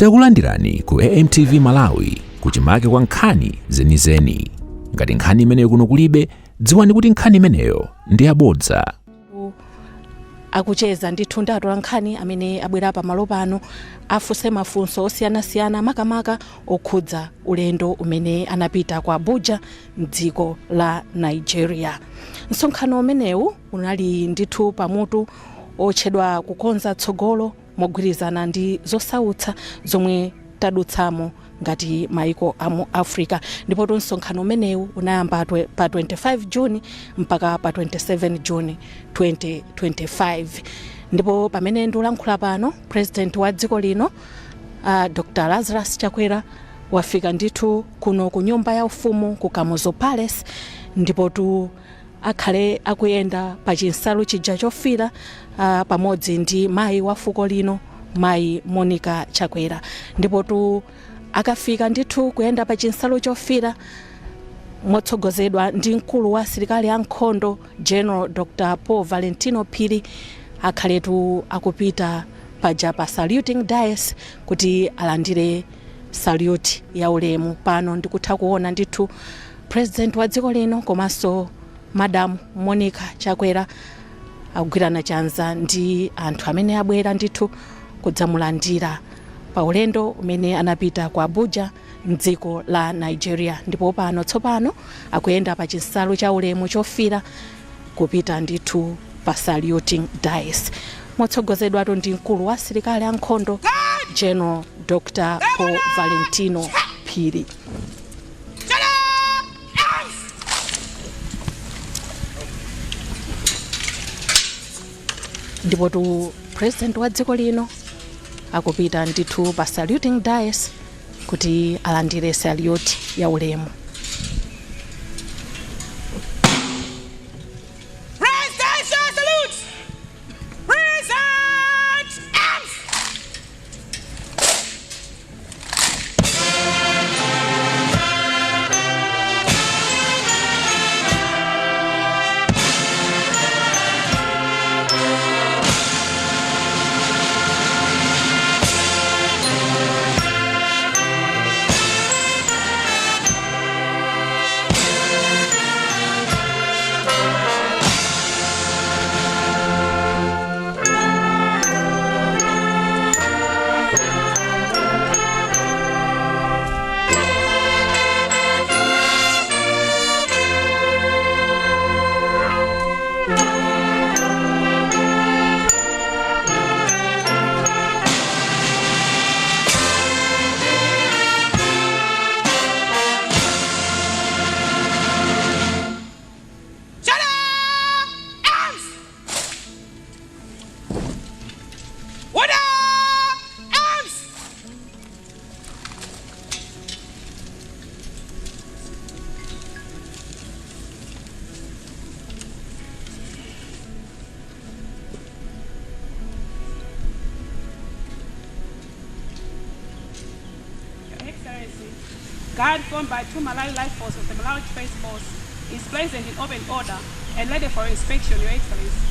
Takulandirani ku AMTV Malawi, kuchimake kwa nkhani zenizeni. Ngati nkhani imeneyo kuno kulibe, dziwani kuti nkhani imeneyo ndi yabodza. Akucheza ndithu ndi atolankhani amene abwera pamalo pano afunse mafunso osiyanasiyana, makamaka okhudza ulendo umene anapita ku Abuja mdziko la Nigeria. Msonkhano umenewu unali ndithu pamutu otchedwa "Kukonza Tsogolo Mogwirizana ndi Zosautsa Zomwe Tadutsamo Ngati Maiko amu Africa. Ndipo msonkhano umenewu unayamba pa 25 Juni mpaka pa 27 Juni 2025. Ndipo pamene ndikulankhula pano, President wa dziko lino Dr Lazarus Chakwera wafika ndithu kuno ku Nyumba ya Ufumu ku Kamuzu Palace, ndipo tu akhale akuyenda pa chinsalu chija chofira pamodzi ndi mayi wa fuko lino, Mayi Monica Chakwera. Ndipo tu akafika ndithu kuyenda pa chinsalu chofira motsogozedwa ndi mkulu wa asilikali ankhondo, General Dr Paul Valentino Phiri, akhaletu akupita paja pa saluting dais kuti alandire salute ya ulemu. Pano ndikutha kuona ndithu President wa dziko lino komanso Madam Monica Chakwera akugwirana chanza ndi anthu amene abwera ndithu kudzamulandira pa ulendo umene anapita ku Abuja mdziko la Nigeria. Ndipo pano tsopano akuyenda pa chinsalu cha ulemu chofira kupita ndithu pa saluting dais motsogozedwatu ndi mkulu wa asilikali ankhondo, General Dr Paul Valentino Phiri. Ndipo tu President wa dziko lino akupita ndithu pa saluting dais kuti alandire salute ya ulemu. Presidential salute! Present arms! Shut up! Arms! Order! Arms! Your Excellency, guard formed by two Malawi Life Force of the Malawi Defense Force is present in open order and ready for inspection, Your Excellency.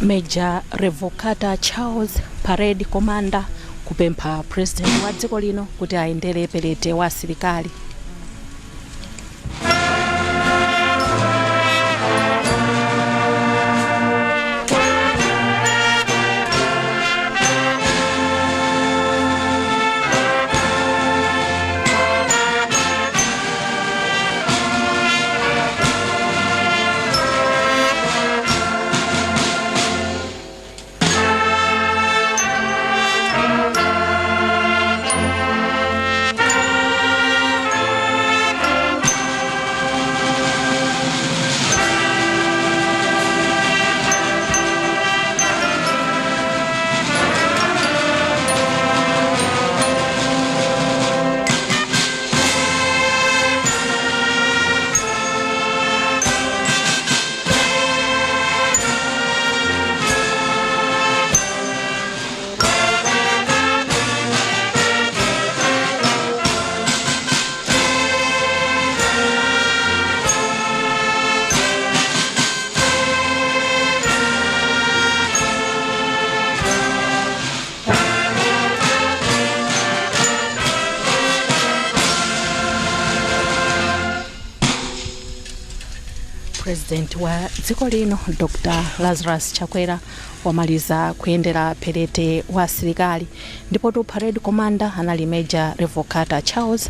Major Revocata Charles, parade commander, kupempha President wa dziko lino kuti ayendere perete wa asilikali. President wa dziko lino, Dr Lazarus Chakwera, wamaliza kuyendera perete wa asilikali, ndipo tu parade commander anali Major Revocata Charles,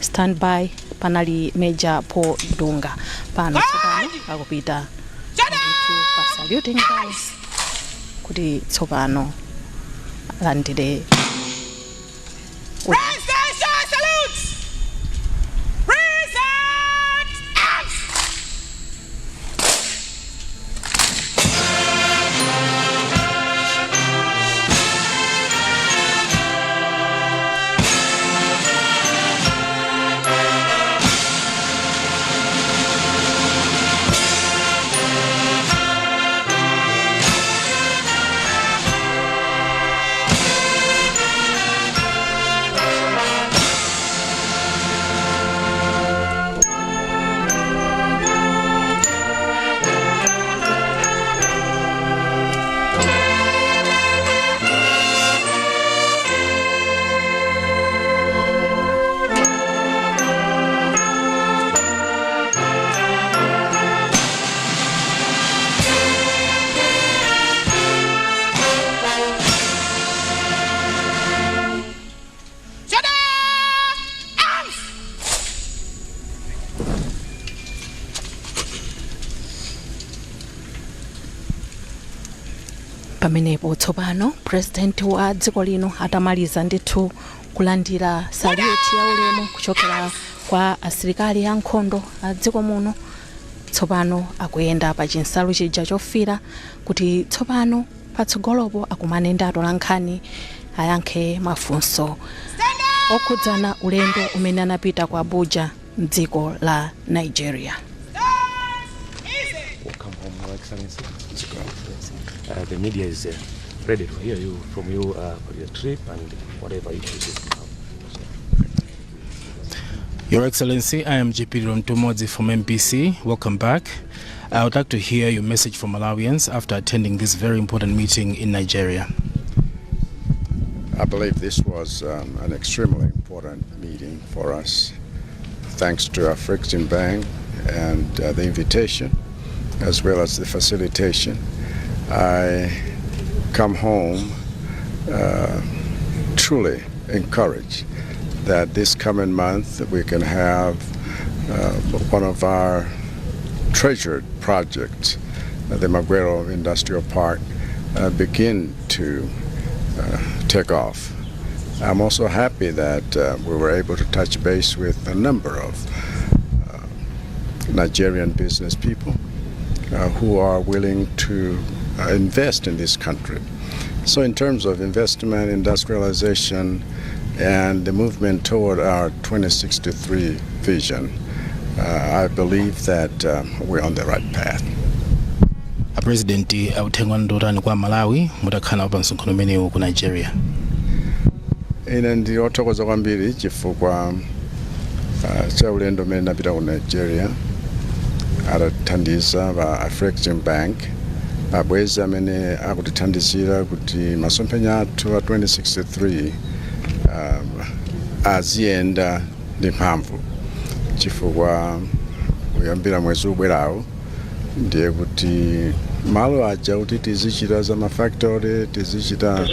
standby panali Major Paul Dunga. Pano tsopano akupita ndithu pa saluting guys kuti tsopano alandire. Presidential salute! Present arms! Shoulder arms! Pamenepo tsopano President wa dziko lino atamaliza ndithu kulandira salute ya ulemu kuchokera kwa asilikali ankhondo a dziko muno, tsopano akuyenda pa chinsalu chija chofira kuti tsopano patsogolopo akumane ndi atolankhani, ayankhe mafunso okhudzana ulendo umene anapita ku Abuja mdziko la Nigeria. Stand easy! Welcome home, Your Excellency. The media is ready to hear you from you for your trip and whatever issues you have. Your Excellency, I am JP Rontomodzi from MBC. Welcome back. I would like to hear your message for Malawians after attending this very important meeting in Nigeria. I believe this was an extremely important meeting for us. Thanks to Afrexim Bank and the invitation, as well as the facilitation. I come home truly encouraged that this coming month we can have one of our treasured projects, the Magwero Industrial Park, begin to take off. I'm also happy that we were able to touch base with a number of Nigerian business people who are willing to invest in this country. So, in terms of investment, industrialization, and the movement toward our 2063 vision, I believe that we're on the right path. A President, uthenga ndi otani kwa Malawi mutakhala pa msonkhano umenewu ku Nigeria? Ine ndi othokoza kwambiri chifukwa cha ulendo umene ndapita ku Nigeria, atathandiza va Afrexim Bank, abwezi amene akutithandizira kuti masomphenya athu a 2063 aziyenda ndi mphamvu, chifukwa kuyambira mwezi ubwerawo ndiye kuti malo aja kuti tizichita za mafactory, tizichita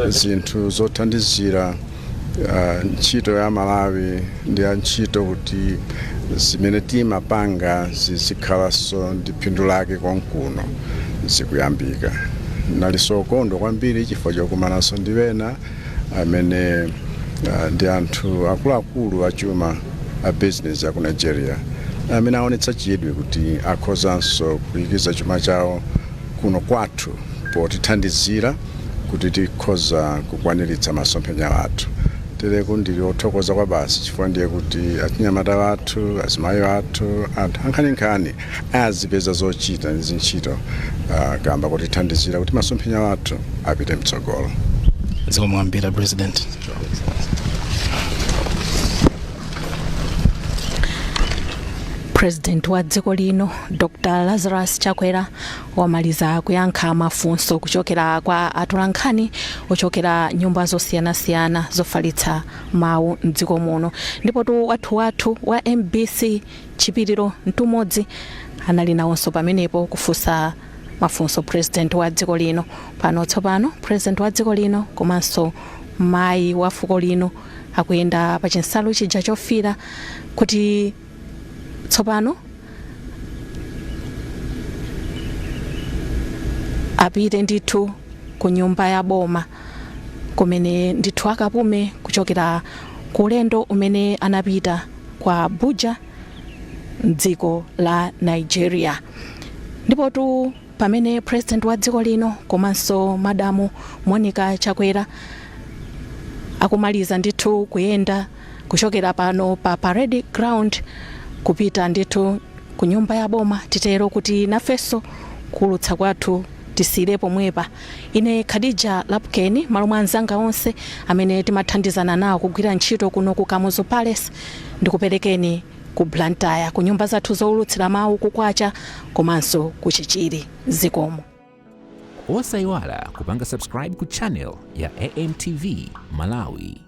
zinthu zothandizira ntchito ya Malawi ndi ya ntchito, kuti zimene timapanga zizikhalanso ndi phindu lake konkuno, zikuyambika. Nalinso okondwa kwambiri chifukwa chokumananso ndi ena amene ndi anthu akuluakulu achuma a business ya ku Nigeria amene aonetsa chidwi kuti akhozanso kuyikiza chuma chawo kuno kwathu potithandizira kuti tikhoza kukwaniritsa masomphenya athu. Tereku ndili othokoza kwa basi chifukwa ndiye kuti achinyamata athu, azimayi athu, anthu ankhaninkhani azipeza zochita ndi zintchito kamba kutithandizira kuti masomphenya athu apite mtsogolo. Zikomo kwambiri, President. President wa dziko lino, Dr Lazarus Chakwera, wamaliza kuyankha mafunso kuchokera kwa atolankhani ochokera nyumba zosiyanasiyana zofalitsa mawu mdziko muno. Ndipo tu wathu wa MBC, Chipiriro Mtumodzi, Anali nawonso pamenepo kufunsa mafunso President wa dziko lino. Pano tsopano President wa dziko lino komanso mayi wa fuko lino akuyenda pa chinsalu chija chofira kuti tsopano apite ndithu ku nyumba ya boma kumene ndithu akapume kuchokera ku ulendo umene anapita kwa Abuja mdziko la Nigeria. Ndipotu pamene President wa dziko lino komanso Madamu Monica Chakwera akumaliza ndithu kuyenda kuchokera pano pa parade ground kupita ndithu ku nyumba ya boma, titero kuti nafenso kuulutsa kwathu tisiyire pomwepa. Ine Khadija Lapukeni, malo mwa anzanga onse amene timathandizana nawo kugwira ntchito kuno ku Kamuzu Palace, ndikuperekeni ku Blantyre, ku nyumba zathu zowulutsira mawu ku Kwacha komanso ku Chichiri. Zikomo. Osayiwala kupanga subscribe ku channel ya AMTV Malawi.